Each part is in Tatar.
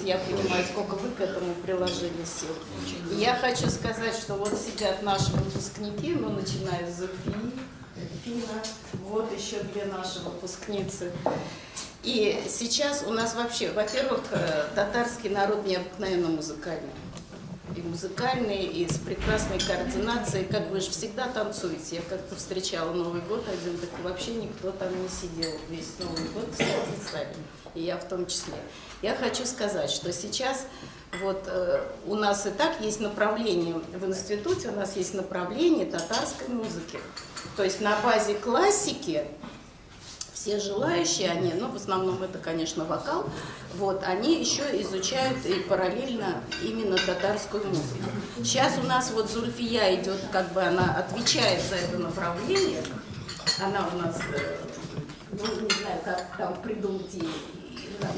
Я понимаю, сколько вы к этому приложили сил. И я хочу сказать, что вот сидят наши выпускники, ну, начиная с Зульфии, Фина, вот еще две наши выпускницы. И сейчас у нас вообще, во-первых, татарский народ необыкновенно музыкальный. И музыкальный, и с прекрасной координацией. Как вы же всегда танцуете. Я как-то встречала Новый год один, так вообще никто там не сидел. Весь Новый год все плясали. И я в том числе. Я хочу сказать, что сейчас вот у нас и так есть направление в институте, у нас есть направление татарской музыки. То есть на базе классики все желающие, они, ну, в основном это, конечно, вокал, вот, они еще изучают и параллельно именно татарскую музыку. Сейчас у нас вот Зульфия идет, как бы она отвечает за это направление, она у нас, ну, не знаю, как там придумать ей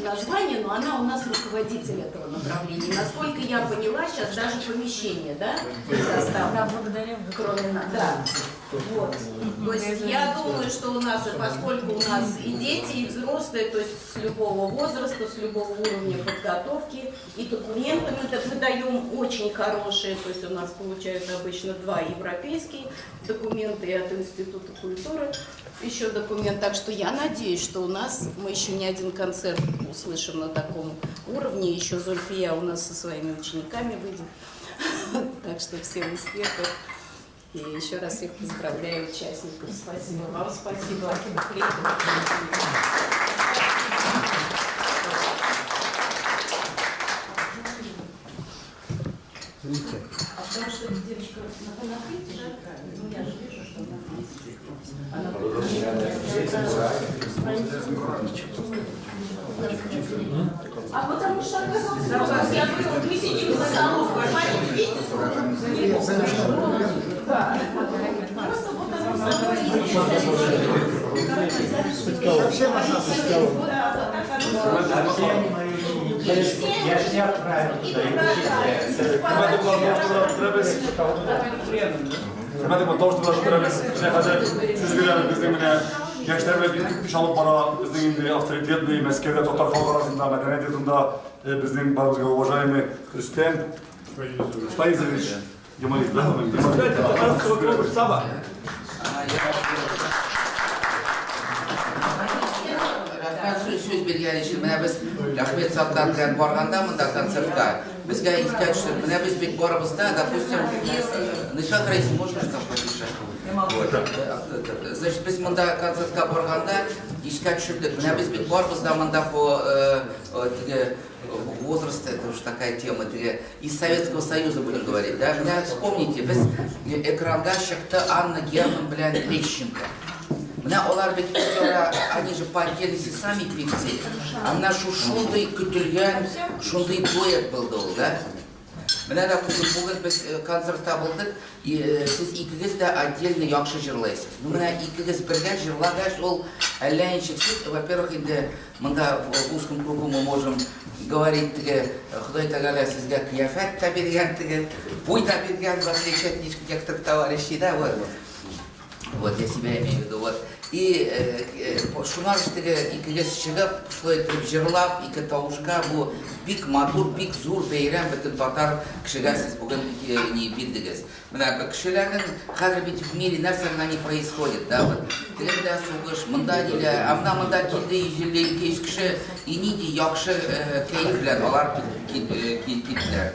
название, но она у нас руководитель этого направления. Насколько я поняла, сейчас даже помещение, да, предоставлено. Да, благодаря Кроме нас, да. Вот. То есть я думаю, что у нас, и поскольку у нас и дети, и взрослые, то есть с любого возраста, с любого уровня подготовки, и документы мы даем очень хорошие, то есть у нас получают обычно два европейские документа и от Института культуры еще документ. Так что я надеюсь, что у нас мы еще не один концерт услышим на таком уровне. Еще Зульфия у нас со своими учениками выйдет. Так что всем успехов. И еще раз всех поздравляю, участников. Спасибо вам, спасибо. А потому что девочка на флейте же, ну я же вижу, что она на флейте. А потому что оказалось, я говорю, вот мы сидим за столом, смотрите, видите, сколько Да. Просто вот оно само Совсем Я ж я правильно Хөрмәтле тауыш Менә хәзер сүз бирәбез безнең менә яшьләр белән бик күп эш алып бара безнең инде авторитетный Мәскәүдә татар халкы арасында мәдәният йортында безнең барыбызга уважаемый Рөстәм Фаизович Ямалиев, да? Татарского клуба штаба. Рәхмәт сүз биргән өчен. Менә без Әхмәт Саттар белән барганда монда концертка, безгә искә төште. Менә без бит барыбыз да, допустим, Нишат Рәис, можно там потише? Вот. Значит, без монда концертка барганда искә төшердек. Менә без бит барыбыз да монда по теге возраст, это уж такая тема, теге, из Советского Союза будем говорить, да? Менә вспомните, без экранга чыкты Анна Герман белән Лещенко. Менә алар бит үзара, они же по отдельности сами певцы. А менә шундый көтелгән, шундый дуэт булды ул, да? Менә, допустим, бүген без концертта булдык, и, сез икегез дә отдельно яхшы җырлайсыз. Ну, менә икегез бергә җырлагач, ул әллә ничек сез, во-первых, инде монда в узком кругу мы можем говорить, теге Ходай Тәгалә сезгә кыяфәт тә биргән, теге буй да биргән, в отличие от некоторых товарищей, да, вот. Вот, я себя имею в виду, вот. И шуңар теге икегез чыгып, шулай итеп җырлап, ике тавышка бу бик матур, бик зур бәйрәм бөтен татар кешегә сез бүген ни бирдегез. Менә кешеләрнең хәзер бит в мире нәрсә генә не происходит, да, вот. Тегендә сугыш, монда ниләр, ә менә монда килде 150 200 кеше, и нинди яхшы кәеф белән алар киттеләр.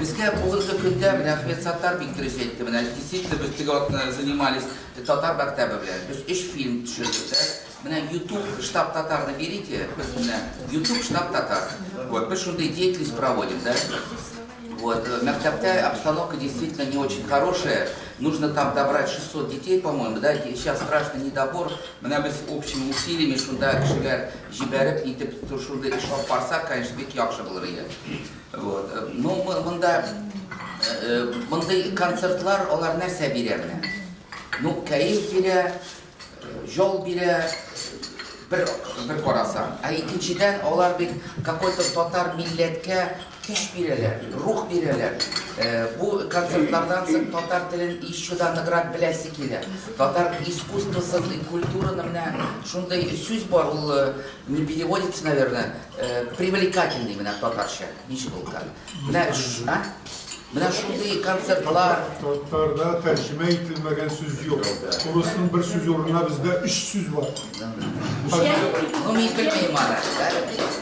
Безгә бүгенге көндә менә Әхмәт Саттар бик дөрес әйтте, менә действительно без теге атны занимались татар мәктәбе белән. Без өч фильм төшердек, да. Менә YouTube штаб татарны берите, без менә YouTube штаб татар. Вот, без шундый деятельность проводим, да. Вот, мәктәптә обстановка действительно не очень хорошая. Нужно там добрать 600 детей, по-моему, да, сейчас страшный недобор. Менә без общими усилиями шунда кешеләр җибәреп, итеп, шундый эш алып барсак, конечно, бик яхшы булыр иде. Вот. Ну, монда мондый концертлар алар нәрсә бирә менә? Ну, кәеф бирә, жол бирә, бер карасаң. Ә икенчедән, алар бит какой-то татар милләткә көч бирәләр, рух бирәләр. Бу концертлардан соң татар телен еще да ныграк беләсе килә. Татар искусствосын, культураны менә шундый сүз бар, ул не переводится, наверное, привлекательный менә татарча. Ничек ул? Менә, а? Менә шундый концертлар. Татарда тәрҗемә ителмәгән сүз юк. Урысның бер сүз урынына бездә өч сүз бар. Ну, мин белмим аны.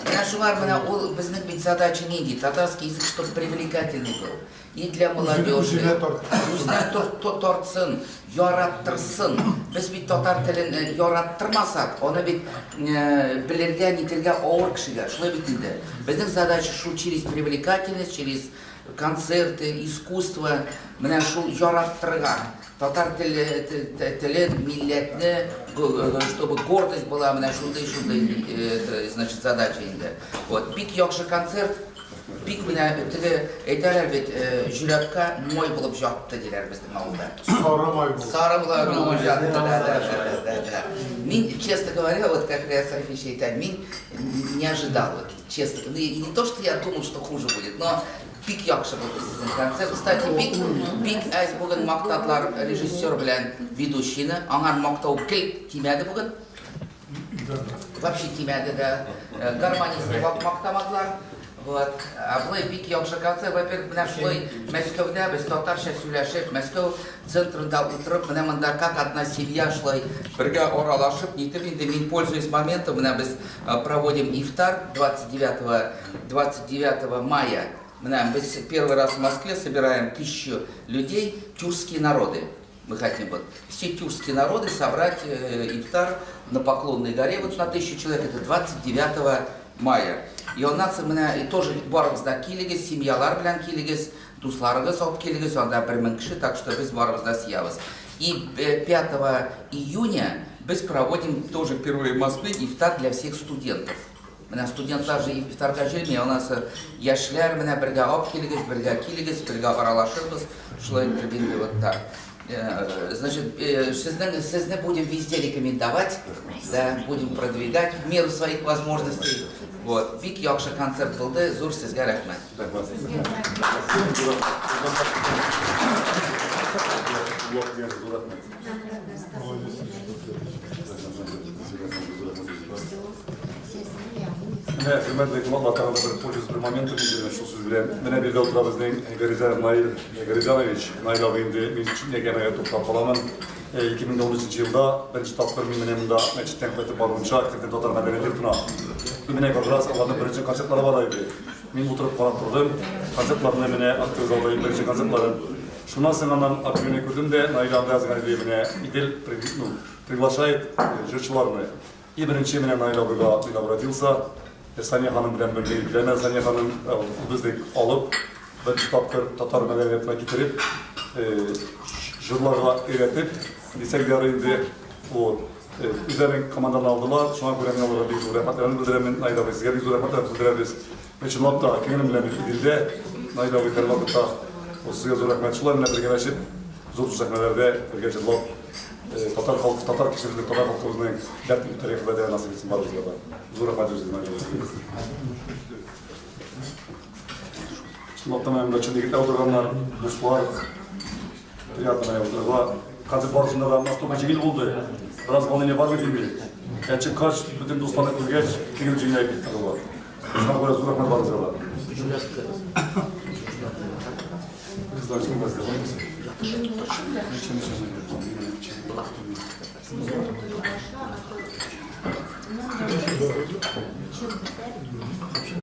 Менә шулар менә ул безнең бит задача нинди? Татарский язык, чтобы привлекательный был. И для молодежи. Үзенә тартсын. Үзенә тартсын, яраттырсын. Без бит татар телен яраттырмасак, аны бит белергә, нитергә авыр кешегә. Шулай бит инде. Безнең задача шул через привлекательность, через концерты, искусство, менә шул яраттырырга. Татар теле, телен, милләтне, чтобы гордость была, менә шундый, значит, задача инде. Вот, бик яхшы концерт, бик менә теге әйтәләр бит, йөрәккә май булып ятты диләр безнең авылда. Сары май булып. Сары булып ятты, да. Мин, честно говоря, вот как Риас Рафич әйтә, мин не ожидал, вот, честно. Ну, и не то, что я думал, что хуже будет, но бик яхшы булды сезнең концерт. Кстати, бик, бик әз бүген мактадылар режиссер белән ведущийны. Аңар мактау гел тимәде бүген. Вообще тимәде дә. Гармонистны мактамадылар. Вот. А болай бик яхшы концерт. Во-первых, менә шулай Мәскәүдә без татарча сөйләшеп, Мәскәү центрында утырып, менә монда как одна семья шулай бергә аралашып, нитеп инде мин пользуясь моментом, менә без проводим ифтар 29 мая. Менә без первый раз в Москве собираем 1000 людей, тюркские народы. Мы хотим вот все тюркские народы собрать ифтар на Поклонной горе вот на 1000 человек, это 29 мая. И у нас менә и тоже барыбыз да килегез, семьялар белән килегез, дусларыгыз алып килегез, анда 1000 кеше, так что без барыбыз да сиябыз. И 5 июня без проводим тоже впервые в Москве ифтар для всех студентов. Менә студентлар же ифтарга җыймый, у нас яшьләр менә бергә алып килегез, бергә килегез, бергә аралашырбыз, шулай итеп инде вот так. Значит, сезне будем везде рекомендовать, да, будем продвигать в меру своих возможностей. Вот. Бик яхшы концерт булды, зур сезгә рәхмәт. Зур рәхмәт. Менә хөрмәтле кунаклар, тагын да бер пользуясь бер моментом инде шул сүз белән. Менә бирдә утыра безнең Гаризанов Наил Гаризанович. Наил абый инде мин читнәгә туктап каламын. 2013 елда беренче тапкыр мин менә монда мәчеттән кайтып баруынча кертем татар мәдәният йортына. Менә как раз аларның беренче концертлары бар иде. Мин утырып карап тордым. Концертларны менә актив залда беренче концертларын. Шуннан соң аннан объявление күрдем дә, Наил абый язган иде, менә Идел, ну, приглашает җырчыларны. И беренче менә Наил абыйга мин обратился. Сания ханым белән бергә йөкләмә Сания ханым безне алып, беренче тапкыр татар мәдәниятына китереп, җырларга өйрәтеп, дисәк дә инде, вот. Үзләренең команданы алдылар. Шуңа күрә мин аларга бик зур рәхмәтләремне белдерәмен. Наил абый, сезгә бик зур рәхмәтләр белдерәбез. Мин чынлап та күңелем белән Иделдә, Наил абый һәрвакытта сезгә зур рәхмәт. Шулай менә бергәләшеп, зур сәхнәләрдә бергә җырлап, татар халкы, татар кешеләренең, татар халкыбызның дәртен күтәрергә Ходай насыйп итсен барыбызга да. Зур рәхмәт үзегезгә, Наил абый. Чынлап та менә монда чын егетләр утырганнар, дуслар. Приятно менә утырырга. Концерт барышында да настолько җиңел булды. Бераз волнение бар бит инде. Ә чыккач, бөтен дусларны күргәч, күңел җиңеләеп китте була. Шуңа күрә зур рәхмәт барыгызга да. Кызлар, кем бар?